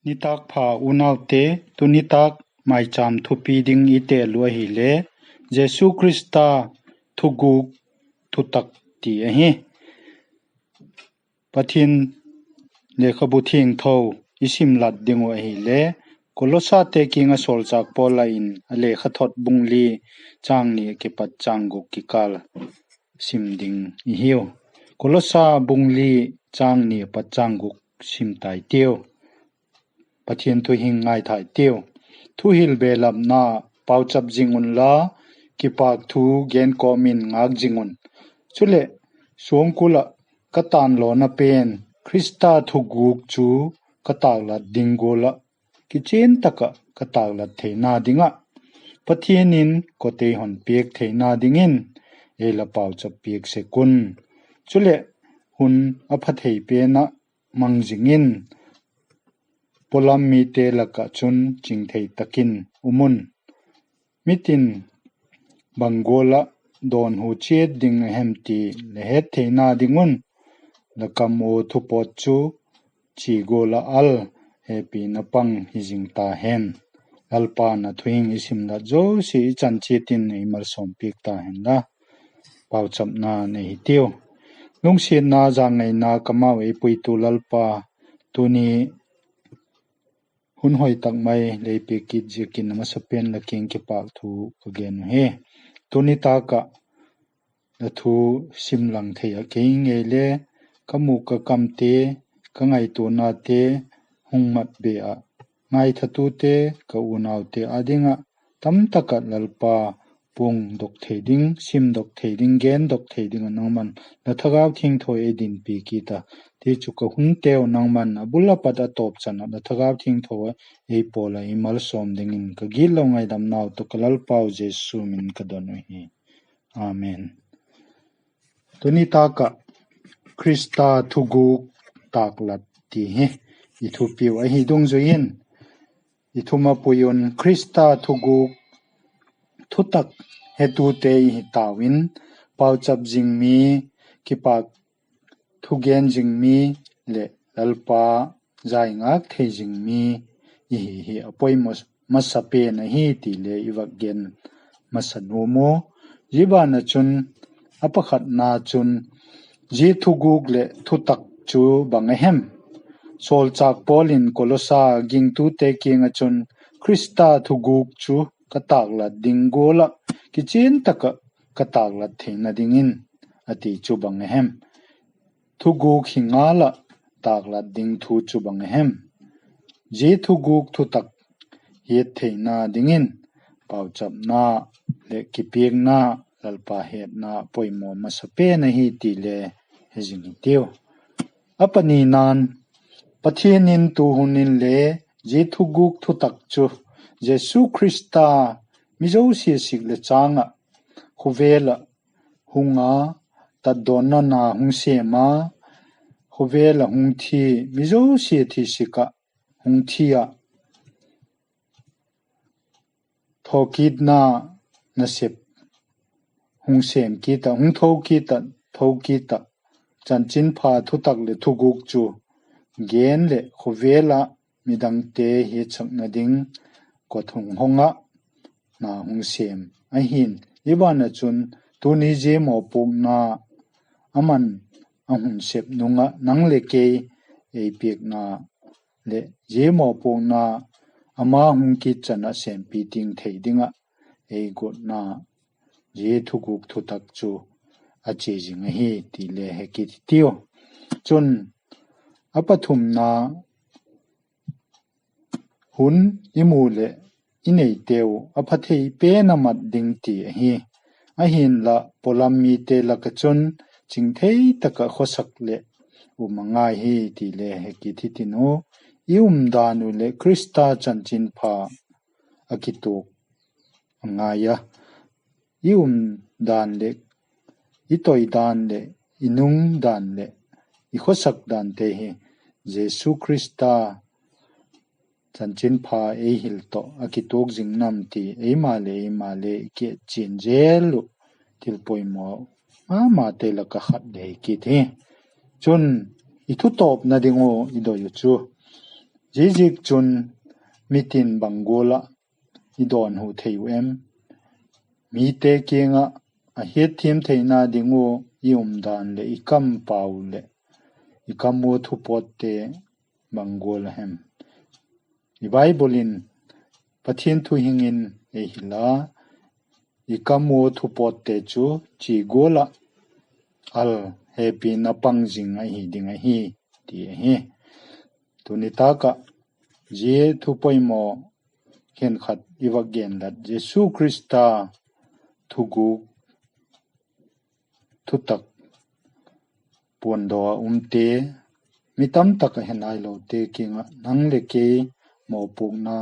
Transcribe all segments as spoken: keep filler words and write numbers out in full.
Nitâk pha unaute, tu nitâk maichâm thupi ding i tel uh ahile, Jesu Khrista thugûk thutak ti ahi. Pathian lekhabu thiangtho i simlat ding uh ahile, Kolossate kiang ah sawlchâk Paul in a lekhathot bung li châng ni a kipat châng guk kikâl sim ding i hiu. Kolossa bung li châng ni a pat châng guk sim tai tiu. Pathian thu hing ngaithai tiu. Thuhil belapna pauchap zing unla, kipâk thu gen kawm in ngâk zing un. Chuleh, suangkul ah ka tanlawna pen Khrista thugûk chu ka tâklat ding gual ah kichian tak ah ka tâklat theina ding ah Pathian in kot ei hon piak theina dingin ei la pauchap piak sek un. Chuleh, hun a pha thei pen ah mang zing in, pawlam mite lak ah chun chingthei tak in um un. Mitin bang gual ah dawnhu chiat ding a hem ti la het theina ding un. La kam ua thupawt chu chia gual ah al, hepina pang hi zing ta hen. Lalpa'n a thu hing i simlat zosia i chan chiat in ei malsawm piak ta hen la. Pauchapna nei hi tiu. Lungsiatna, zangaina kamau ei puitu Lalpa, tuni hun hoi tak mai lei piak kit ziakin a masapen la kiang kipâk thu ka gen uhi. Tu nitâk ah la thu sim lang thei ah kei ngei le, ka mûk ka kamte, ka ngaituanate hung mat be ah, ngaithatute ka unaute â ding ah tamtak ah Lalpa, puangdok thei ding, simdok thei ding, gendok thei ding ah nangma'n la Thagau Thiangtho ei dinpi kit a, tichu ka hunteu nangma'n a bul a pat a tawp chan ah la Thagau Thiangtho ei pawl ah ei malsawm dingin ka gitlo ngaidamnau tawh ka Lalpau Jesu min ka don uhi. Amen. Tu nitâk ah Khrista thugûk tâklat ti hi i thupiu ahi dungzui in, i thumapui un Khrista thugûk thutak hetute i hi tau in, pauchap zing mi, kipâk thugen zing mi leh Lalpa zai ngâk thei zing mi i hi hi a poimaw masapen ahi ti le i vak gen masa nuam u. Zia ban ah chun, a pakhatna chun, zia thugûk leh thutak chu bang a hem? Sawlchâk Paul in Kolossa gingtute kiang ah chun, Khrista thugûk chu ka tâklat ding gual ah kichian tak ah ka tâklat theina dingin, a ti chu bang a hem? Thugûk hi ngal ah tâklat ding thu chu bang a hem? Zia thugûk thutak hiat theina dingin pauchapna leh kipiakna, Lalpa hetna poimaw masapen ahi ti le he zing hitiu. A panina'n, Pathian in tu hun in le zia thugûk thutak chu Jesu Khrista mi zosia sik leh châng ah khawvel ah hung a, tatdawnna na hung sêm a, khawvel ah hung thi, mi zosia thi sik ah hung thi ah, thawkitna nasep hung sêm kit ah, hung tho kit ah, tho kit ah, chanchinpha thutak leh thugûk chu gen leh khawvel ah midangte hiatsakna ding kot hung hong ah, na hung sêm ahi'n. Zia ban ah chun tuni zia mawpuakna ama'n a hun sep nung ah nang leh kei ei piakna leh zia mawpuakna ama hung kit chan ah sêmpi ting thei ding ah ei guatna, zia thugûk thutak chu a chia zing ahi ti le he kit hitiu. Chun, a pathumna, hun i mu leh i neiteu a pha thei pen a mat ding ti ahi. Ahi'nla, pawlam mite lak ah chun chingthei tak ah khawsak leh um a ngai hi ti le he kit hitiu. I umdan uh leh Khrista chanchinpha a kituak a ngai a, i umdan leh, i toidan leh, i nungdan leh, i khawsak dante hi Jesu Khrista chanchinpha ei hil tawh a kituak zing nam ti eima leh eima le i kichian zel uh thil poimaw ma mate lak ah khat le hi kit hi. Chun, i thutawpna ding uh i doi uh chu Ziaziakchun, mitin bang gual ah i dawnhu thei uh em? Mite kiang ah a hiatthiam theina ding ua i umdan leh i kampau leh i kam ua thupawtte bang gual a hem? I Bible in Pathian thu hing in ei hil a, i kam ua thupawtte chu chia gual ah al hepina pang zing ahi ding ahi, ti ahi. Tuni tâk ah zia thupoimaw khenkhat i vak genlat, Jesu Khrista thugûk thutak puandaw a umte, mi tamtak a he nailote kiang ah nang leh kei mawpuakna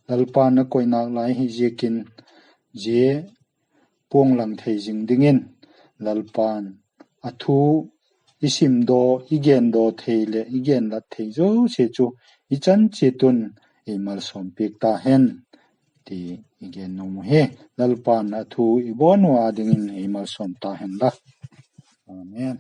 Lalpa'n a koinâk lai hi ziakin, zia puanglang thei zing dingin Lalpa'n a thu i simdaw, i gendaw thei leh i genlat thei zosia chu i chan chiat un ei malsawm piak ta hen, ti i gen nuam uhi. Lalpa'n a thu i bawn ua dingin ei malsawm ta hen la. Amen.